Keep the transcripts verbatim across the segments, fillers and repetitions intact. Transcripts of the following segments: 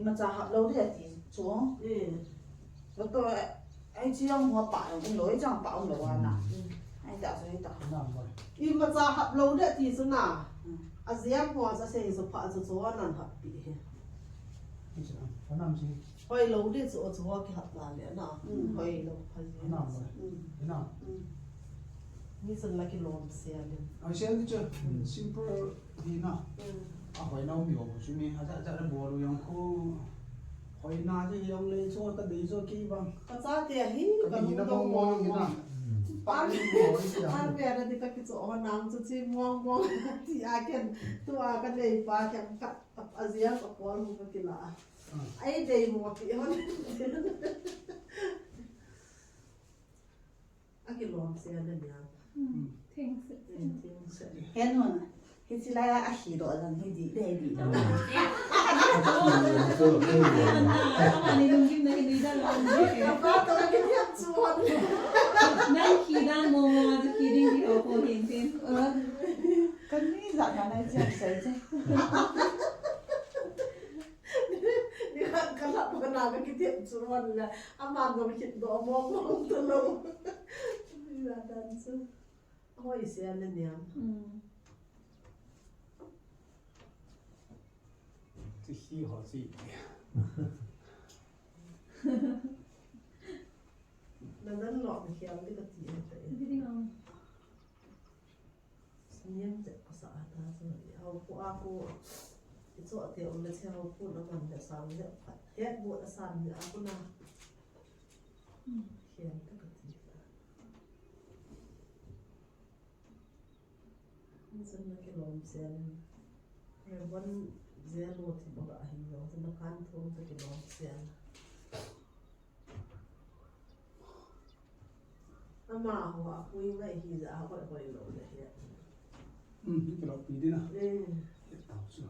Imacha hap lou ding ati chu. Eh. Doctor, ai chi jong hua pa jong um lou, ai chang pa um lou ana. Mm. Ai ta chu ai ta. Imacha hap lou ding ati chu na. Mm. Ajam hua chu asei chu pha chu chu anan hap pi hi. Hoi lou ding chu, chu hua kihap ta le na. Mm. Hoi lou pha ji. Mm. Ni san la kilom se a le. Ai se ni chu. Mm. Simple. Hi na. Mm. Ahoi nau mi ho chu mi, aja, aja le bol u jong khu. Hoi na ji jong le chu ka dei chu ki bang. Ka chate hi, ka dei na mong mong hi na. An, an ve na di ka kicho ho nang chu chi mong mong. Ti a ken, tua ka nei pa ken ka, a, ajia ka pol mu ka kila. Ah. Ai dei mo ti ho. Akilom se a le nia. Mm. Thengse. Mm, thengse. He nu na. Hichi lai a ahi doh jong hi di, di, di. Mm. Ama ni lunggim na hi di da lo. Apa to la kitiam chuan. Nang khi dan mo mo chu khi ding di ho ko hin tin. Kan ni ja na nai chiam sai che. Ni khat ka lap ka na ka kitiam chuan la. Ama dong kit doh mong mong ta lo. Ni la dan chu. Hoi se a le niam. Mm. Chi hi ho chi. Na dan lo ni hiam di ka ti e ta e. Di di ngam. Niam te ka sa a ta chu. Au ko a ko. I cho te um le che au ko na man le sa le. Het bu a san ni a ko na. Mm. Hiam ta ka ti. Insan na kilom sel. Reverend Zelo ti baka ahi lo, na kan thum ta kilom sel. Ama ho a pui ngai hi ja a hoi hoi lo le hi. Hmm, kilom pi di na. Eh. Tao su.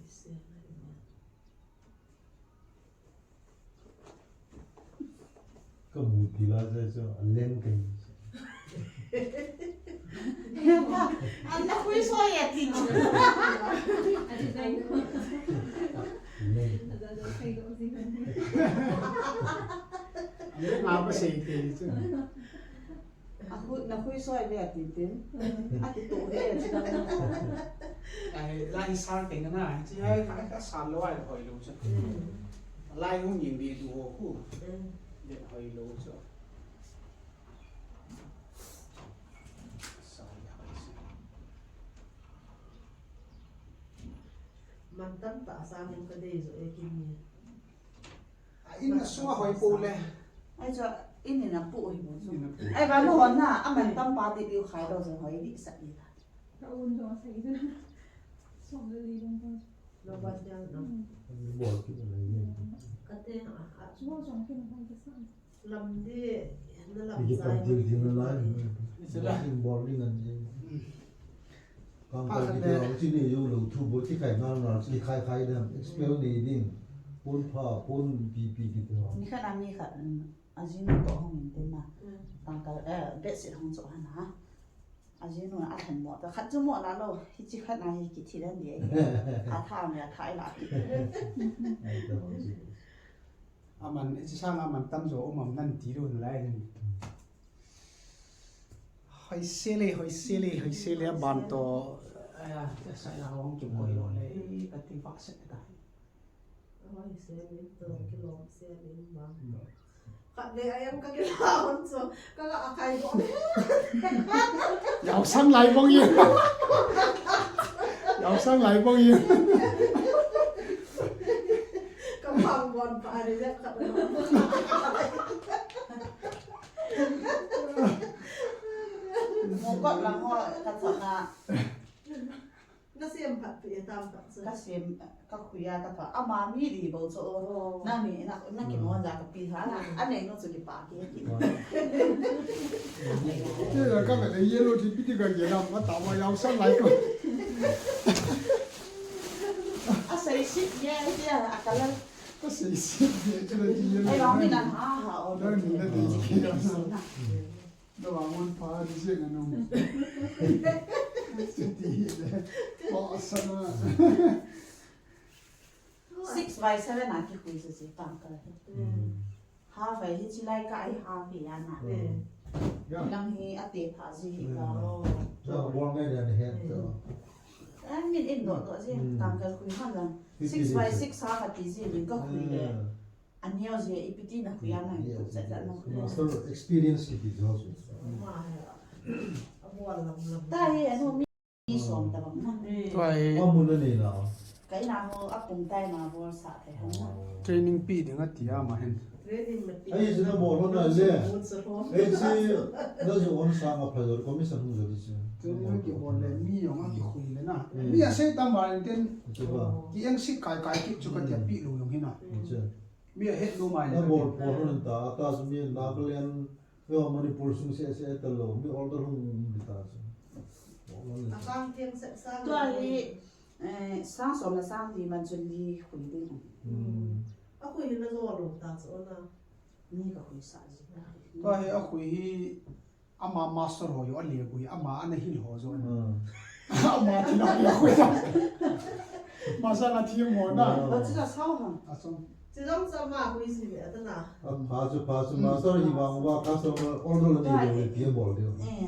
Sel na ina. Ka mu ti la se so, a lem ka hi. An na hui so ya ti. Lem. Lem a ba sei te ni chu. A hui, na hui soi ve a tin tin. A ti tu he a chi dang. Ai, lai hi sar te na na, chi ai ka, ka sar lo ai hoi lo chu. Lai hung yin bi tu ho ku. De hoi lo chu. Sar ya hoi si. Man tam ta sa mun ka dei zo e kin ni. A in a sunga hoi po le. Ai chu, in in a pu hi mo chu. In a pu. Ai ba no na, a man tam pa ti biu khai lo jong hoi di sa di ta. Ka un jong sa di na. Som le li jong pa. Lo ba tia no. Bol ki na ni. Ka te a, a. Chu jong ki na hoi ki sa. Lam di, na lam. Ki tam dil dil na lai. Ni se la. Bol ding an ni. Kang kai ki te, chi nei jou lou thu bo, chi kai nal nal, chi khai khai dem, expel nei ding. Pon pha, pon pi pi ki te. Ni khat a mi khat, um, a jin to hong in te na. Mm. Tang ka, eh, bedsheet hong cho han ha. A jin nu a than mo, ta khat chu mo na lo, hi chi khat na hi ki thi dan di. A tha me a tha i la ki. Ai ta hong chi. A man, chi sang a man tam jo, o mam nan ti lo lai ni. Hoi sele, hoi sele, hoi sele, a ban to, aya, sa ina hong chu koi lo le, ka ti va se ta. Hoi sele, to, kilom sele, ban to. Khat le, ayang ka kila hon so, ka la akai bo. Yau sang lai bong ye. Yau sang lai bong ye. Ka pang bon pa ni le, ka. Mongkot lang ho, ka chana. Na siam phat pi e tam phat sa. Ka siam, ka khuia ka pha. Ama mi di bo cho. Oh. Na mi, na, na ki mo ja ka pi ha. Mm. A nei no chu ki pa ki ki. Wow. Te la ka ba de yellow di pi di ka ye na ma ta ma yau san lai ko. A sei si ye ye a ka la. Ka sei si ye chu la di yellow. Ai ba mi na ha ha o. Na mi na di. Lo ang on pa di siang ano. Siti le. Pa Six by seven a kikhui chu chu tang ka. Hmm. Half a hi chi lai ka ai half hi ana. Hmm. Yeah. Lang hi a te pha ji hi ka. Hmm. Oh. Ja, wang ngai da he. Hmm. An min in do to ji. Hmm. Tang ka khui han lang. Fifty six by six ha ka ti ji min ka khui le. Hmm. An neo ji ipi ti na khui ana. Hmm. Yes, yes, yes. Master experience ki ti jo. Hmm. Tahi anu mi. Ni som tabang na. Tua hi. Amun na nei la. Ka in a ho a pung tai na bol sa thei ham na. Training pi ding ati ama hin. Training na pi. Ai, sina bol na le. Ai, si na jo on sa ma pha jo commission hung jo di si. Training ki bol le mi jong a kikhui le na. Mm. Mi a sei tam ba ten. Ki eng si kai kai ki chu ka tia pi lu jong hin na. Mm. Mi a het lu mai le. Na bol bol na ta ta mi na ka len. Yo, Manipur sung se se ta lo, mi order hung mi ta se. Akang tiang se sa. Tua hi, eh, sang som le sang li man chun li khui ding. Hmm. A khui hi na zo lo ta se ona. Mi ka khui sa ji. Tua hi a khui hi ama master ho jo a le khui, ama ana hil ho jo. Hmm. Ama ti na khui ta. Master na thi mo na. Hmm. Ba chi la sao ha. A som. Chi jong sa ma khui si ve ta na. A pha chu, pha chu, master hi vang uva customer order la nei le ti bol ding. Eh,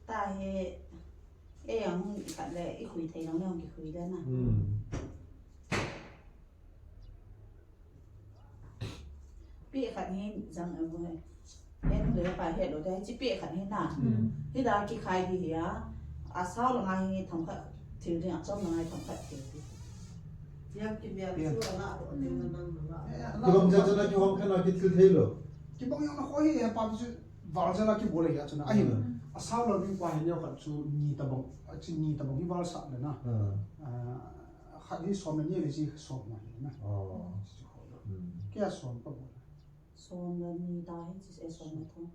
ta hi, eh, ang hung khat le, i khui thei nang le hung kikhui le na. Hmm. Pi khat hi jang a bu he. Hen le pa he lo dai chi pi khat hi na. Hmm. Hi da kikhai di hi a. A sao la ngai hi thong khat thil ding, a chom la ngai thong khat thil ding. Yang ki mial chu a la ro ding na nang na la. Eh, a la ro. Kibang jat jat a kihom khen a kithil thei lo. Kibang jong na kho hi, eh, pa chu val jat a kibol le hi a chu na. A hi. Hmm. A sao la ding pa hi neo khat chu ni tabang, a chu ni tabang hi val sa le na. Hmm. Ah, khat hi som le ni le chi som na hi na. Oh. Chi kho lo. Hmm. Kei a som ka bol. Som le ni ta hi chi se som le thum.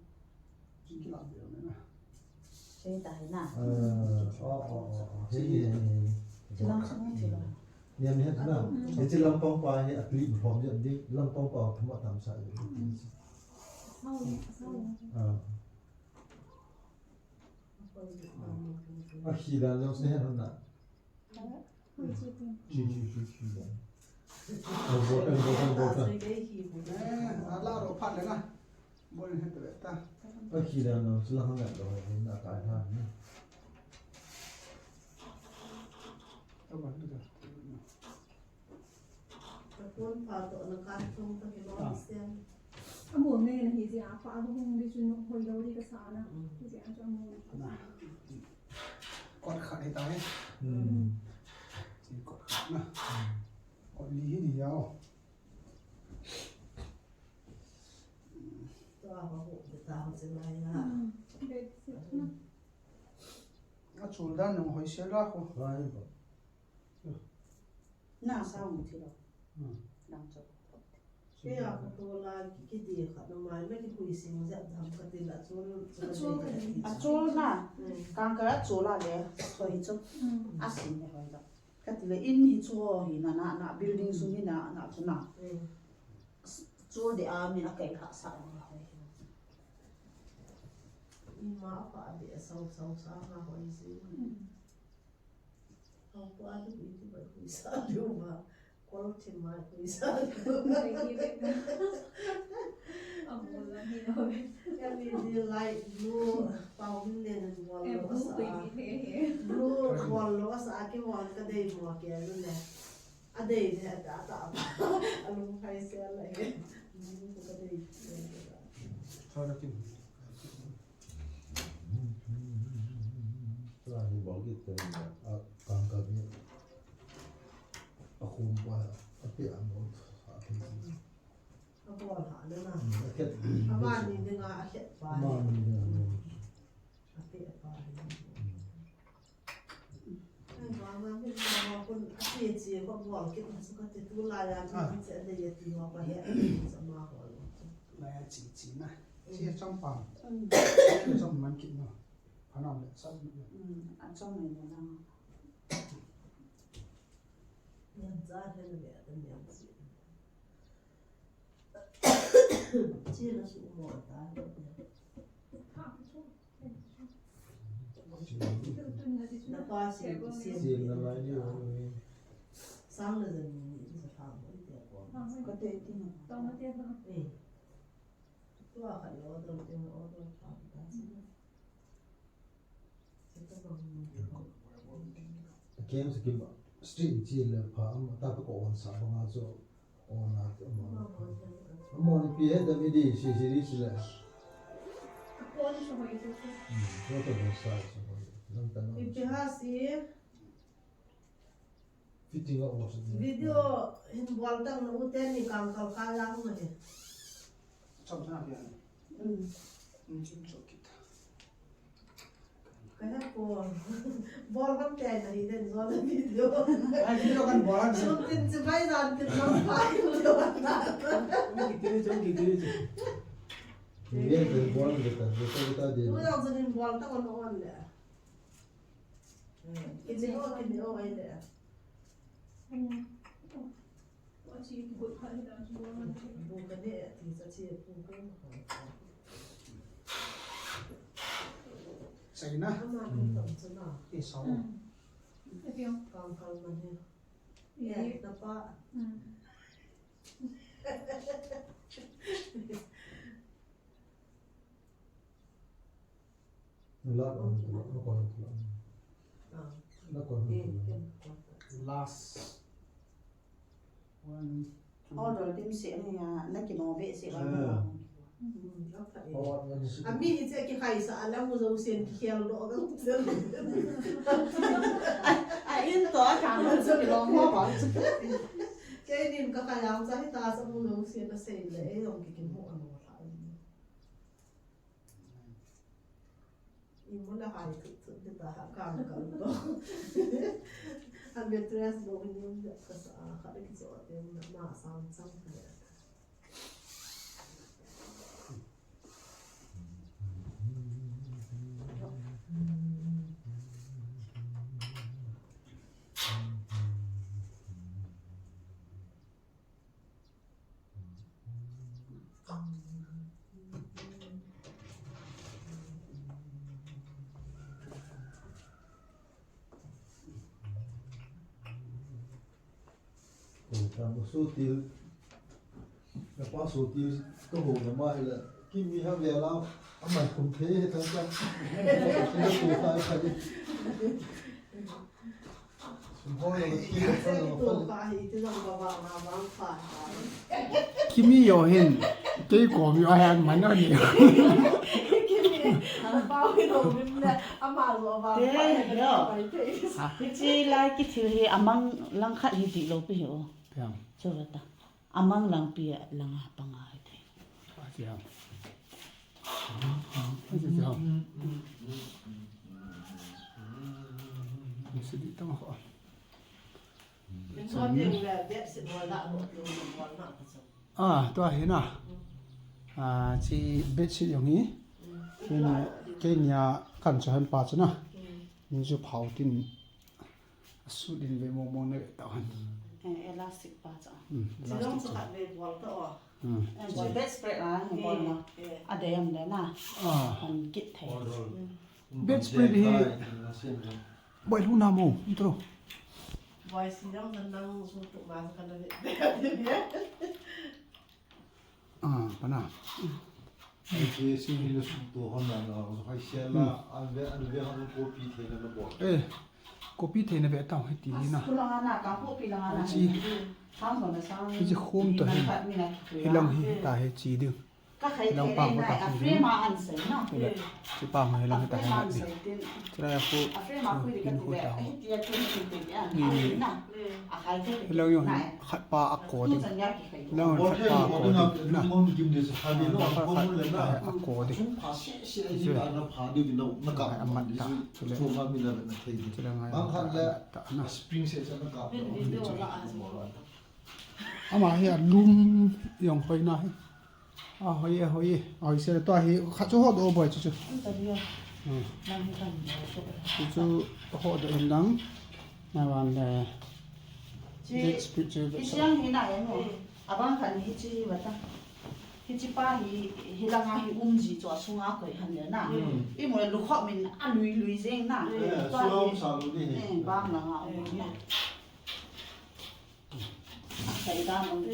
Chi kila be na. Chi ta hi na. Eh, oh, oh, oh, oh. Hi, hi, hi, hi. Chi lang sang chi la. Niam het na. Hmm. Hiche lampang pa hi a clip lhom jep ding, lampang pa thum a tam sa jep ding. Sao le, sao le. Ah. A khi dan jong se het na. Chi, chi, chi, chi dan. Ang bo, ang bo, ang bo ta. Eh, a la ro phat le na. Bo le het le ta. A khi dan jong se la hang lo na ka ha na. Ta ba tu ta. Ka phone pa to na ka thong ta ki lo sen. A mo me na hi ji a pa a hung di chu no hoi lo di ka sa na. Mm. Hi ji a chu a mo. Na. Kot khat hi ta he. Hmm. Chi kot khat na. Hmm. Kot li hi di jao. To a ba ho de ta ho se lai na. Hmm. Bed sheet na. A chul dan nung hoi se la ko. Lai ba. Na sa hung thi lo. Hmm. Dang cho. Kei a ka to la ki, ki di kha na mai na ki hui sing ja dam ka ti la chul, chul ka ti. A chul na. Hmm. Kang ka chul la le. Hoi chu. Hmm. A sing le hoi lo. Ka ti le in hi chu ho hi na, na, na building sung hi na, na chu na. Hmm. Chul de a min a kai kha sa na hoi. In ma a pa de a sau, sau sa na hoi si. Hmm. Ang po ate ko iti ba kuisa diu ba? Kol thim ma kuisa diu. Ang po lang hi no. Kami di light blue, pau min len and wall lo asa. Blue wall lo asa, aki wall ka dei mo ke lu le. A dei de ata ata. Alung khai se la ke. Blue ka dei. Thora kin. Tua hi bol kit te na, a, kang kang ni. A khum pa, a pe a bol, a pe. A bol ha le na. Hmm, a khet. A ma ni dinga a khet pa. Ma ni dinga. A pe pa. Hmm. Ai, ba ma mi ma ma kun a pe chi ko bol kit na su ka te tu la ya, ah, mi che de ye ti ma pa he, sa ma ko. La ya chi chi na. Chi chom pa. Hmm. Chi chom man kit na. Phanam le, sab le. Hmm, a chom le na. Niam cha he le, a niam si. Chi la su mo ta. Na pa si, si. Sim na lai ni o ni. Sang na zan ni, ni sa thang mo, ni te ko. Ka te ti na. Tong na te na. Eh. Tua ka yo, do te mo, do pa ta si. Kem sa kim street chi le pha am ta ka ko on sa ba nga chu on a te mo. Mo ni pi he da mi di si si di si le. Ko ni so hoi so. Hmm, so to sa so hoi. Lam ta no. Ipi ha si. Fitting a awesome. Video hin bol tang na u teni kang kal kha yang na he. Chom sa pia. Mm. Mm, chom chom kita. Kaya ko bol ham te na hi den bol video. Ai, video kan bol ham. Chom tin chibai dan tin nam pa video na. Chom kiti, chom kiti. Video kan bol kita, kita kita dia. Tu yang jenin bol tang on on le. Kini o, kini o, ai le. Bu ka ne, ti sa chi, bu ka ne. Sai na. Ama ni tam sa na. E sao. Kang kal ma ne. E na pa. Last one, last one. Ah. Last one. Eh, last one. Order dim se ni ya, na kino ve se ba. Ah. Ami hi che kikhai sa a la mu jo sen kikhel lo ga. A in to a ka ma chu kilom mo ba. Keinin kakhai ang sa hi ta sa mu jo sen a sei le, e jong kikimu a mo la. Imuna hai thut thut kita ha kang kang to. A mattress lo ni um ja kasa ha de kiso te na ma sang sang ne. Kong tang ko sutil, na pa sutil, ko ho na ma ila, kimi ha vela, ama kum the he tang tang. Ko ko ka ka. Kimi yo hin, kei kom yo hin, man no ni. Hichi lai kithil hi amang lang khat hi ti lo pi hi o. Chu ta. Amang lang pi lang a panga hi ti. Ah, tua hi na. Ah, chi bedsheet jong hi. Keini, keini a kan cho hen pa chu na. Ni chu phau tin. A suit in ve mong mong na ve ta hon. Eh, elastic pa cha. Hmm, elastic cha. Khat ve bol ta o. Hmm. Eh, bol bedspread a, ni bol ma. Eh, eh. A de yam le na. Ah. An kit thei. Hmm. Bedspread hi. Boi lu na mo, intro. Boi si dang san dang su tu ma sa kan ve. Ah, pana. Ai, ke si ni na sum to hon na na, hai sia la, an ve, an ve han copy thei na na bol. Eh, copy thei na ve tau, hiti hi na. School lang na, ka copy lang na. Chi. Sang so na sang. Hichi khum to hin. Hilang hi ta hi chi ding. Hilang pa ko ta khum ding. Hile, chi pa ma hilang hi ta hi na ding. Chira ya khu, khu, khu ta ho. Ni, ni. Hilang jong hin khat pa a ko ding. Hilang jong khat pa a ko ding. Na. Hilang khat, khat a ko ding. Chu. Amat ta. Chule. Chule ngai. Amat ta na. Ama hi a lum jong hoi na hi. A, hoi e, hoi e. A, hoi se tua hi, khat chu hodoh boi chu chu. An ta dia. Hmm. Nang hi kan dia chu. Chu chu hodoh in lang. Na wan le. Chi, bedspread chu, hichi ang hi na e mo. Hmm. Abang khat hichi hi bata. Hiche pa hi, hilanga hi um ji chu asunga koi hen le na. Hmm. Imu le lukhop min alui lui jeng na. Eh, pa sunga hi, um sa lu di hi. Eh, bang langa um na. Asei dan um.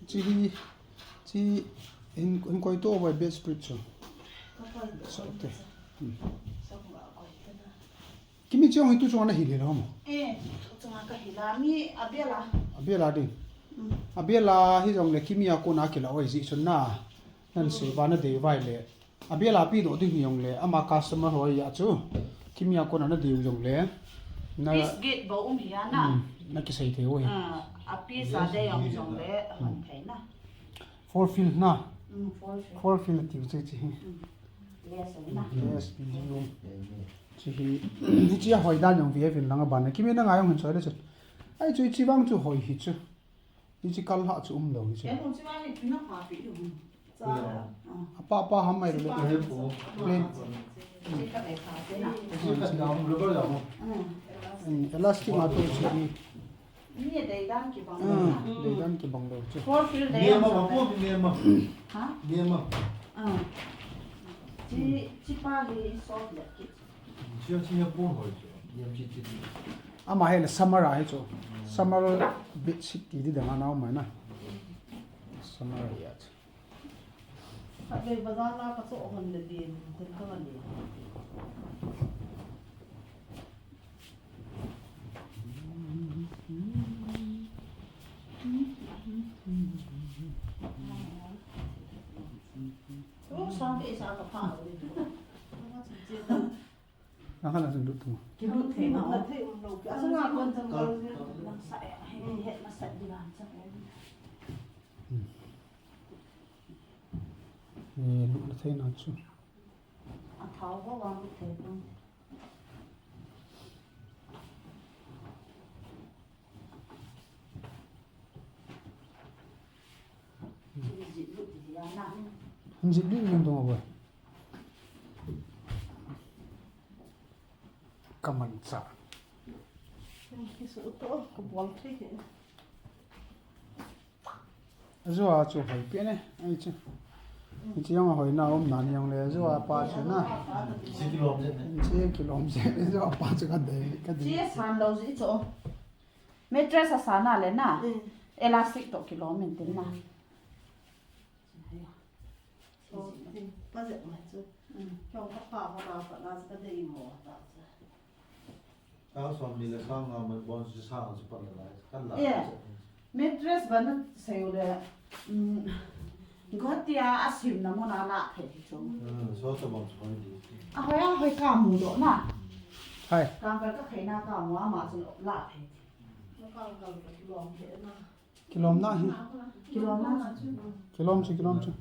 Chi hi, chi in, in koi to bai best sprit chu. Ka koi to. Sa te. Hmm. Sa ko koi to na. Kimi chong hi tu chunga na hil hil ham? Eh, tu chunga ka hil a, mi abel a. Abel a ding. Mm. Abel a hijongle kimi a kona kila oi ji chun na. Nan se ba na dei vai le. Abel a pi doh ding hijongle, ama customer ho a chu. Kimi a kona na dei jongle. Na piece gate bou um hi a na. Mm, na kisei thei u hi. Ah, a piece a dei jongle, mm, hon thei na. Four fill na. Mm, four fill. Four fill tiu che che hi. Mm. Less na. Less, medium. Chi hi, hiche a hoi dan jong ve uvin lang a ban. Kimi na ngai jong hin choi le chu. Ai chu hiche vang chu hoi hi chu. Hiche kal ha chu um lou hi chu. Ken hung chi vang ni pina pa pi lu. Cha. Ah. A pa pa ham mai le. Chi pa. Plain. Chi ka le pa te na. Chi ka dam rubber dam. Ah. Mm, elastic ma to chi hi. Ni dei dan kibang lou. Ah, dei dan kibang lou chu. Four fill dei. Ni ma ma po ni ma. Ha? Ni ma. Ah. Chi, chi pa hi soft le ki. Chi, chi ya po ho chu. Ni am chi chi. Ama hi le summer a hi chu. Summer bedsheet ti di dang a nau mai na. Summer a hi a chu. Khatvei bazar la ka choh hon le din, tin ka ngan din. Tu sang ke sa ka pha lo din. Nang khan a chun lut thei. Ki lut thei na. Lut thei um lo. Asa nga kon jang kal. Nang sa e, he, he, na sa di lan sa. Hmm. Ni lut na thei na chu. A thao ho wa lut thei na. Hin jih lut jeng dong a boi. Ka manchah. Ki su to, ka bol thei hi. Ajo a chu hoi pen e, ai chu. Hiche jong a hoina um na ni jong le, ajo a pa chu na. Hiche kilom je, ajo a pa chu ka dei, ka dei. Hiche san lou ji chu. Mattress a san a le na. Mm. Elastic to kilom in tin na. Mm. So, pa jep mai chu. Mm. Kong ka pa, pa na, pa na, ka dei mo ta chu. Sang som ni le sang nga man bon si sang si pan la, kan la. Yeah. Mattress ba na sei u le, mm, gotia a sim na mo na la thei chu. Mm, so ta bang chu di. A hoi a hoi ka mu doh na. Hai. Kang ka ka khai na ka mu ama chu la thei. Kang ka ka lom thei na. Kilom na hi. Kilom na. Kilom chu, kilom chu.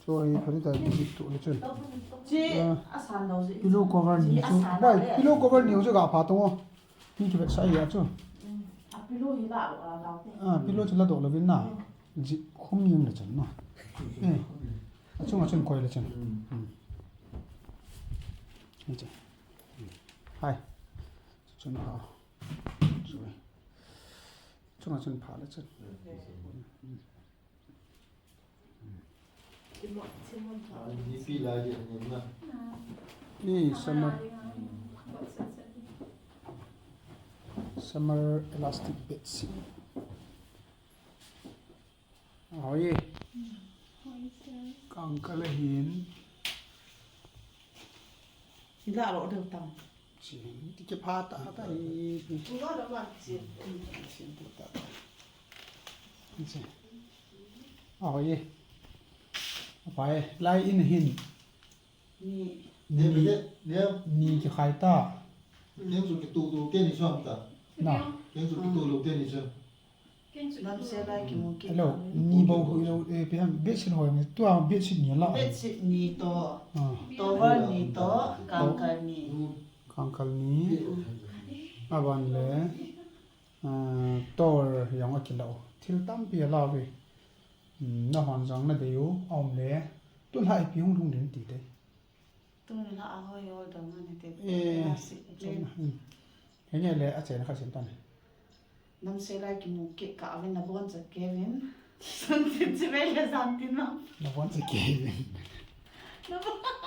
Chu hi phatah a kitu le chun. Chi a san lou ji. Pillow cover ni chu. Bai, pillow cover ni chu ga pha tong o. Ni ki vetsah a chu. Mm. A pillow hi la lo la tau te. Ah, pillow chu la doh louvin na. Mm. Ji khum jing le chun na. Eh. A chung a chun koi le chun. Mm. Mm. Ni chu. Hai. Chun ha. Sorry. Chunga chun pha le chun. Ni pi lai di ni na. Ni summer. Summer elastic bedsheet. Ahoi e. Kangkal ahin. Ila lo deu tang. Chi, ti kipha ta ta hi. Uva da ma chi. Chi ta ta. Chi. Ahoi e. Apai, lai in hin. Ni. Ni, ni, ni. Ni kikhai ta. Keng chu kitu tu, keng ni suam ta. Na. Keng chu kitu lo, keng ni chu. Namse lai kimu kit. Hello, ni bou hui lo, eh, pi ham, bedsheet hoi ni, tua bedsheet ni la. Bedsheet ni to, ah. Towel ni to, kangkal ni. Kangkal ni. Aban le, ah, towel jong akila u. Thil tampi ala ve. Hmm, nahon jong nadei u, aum le. Tulha ipi hung lhung ding ti te. Tuni la a hoi hoi dong ani te. Eh, na si, chom na. Hmm. Henge le a chen kha sim tan. Namse lai kimu kit ka avin na bon cha kevin. Sun tin chu ve le jan tin ma. Na von sa ke vin. Na von.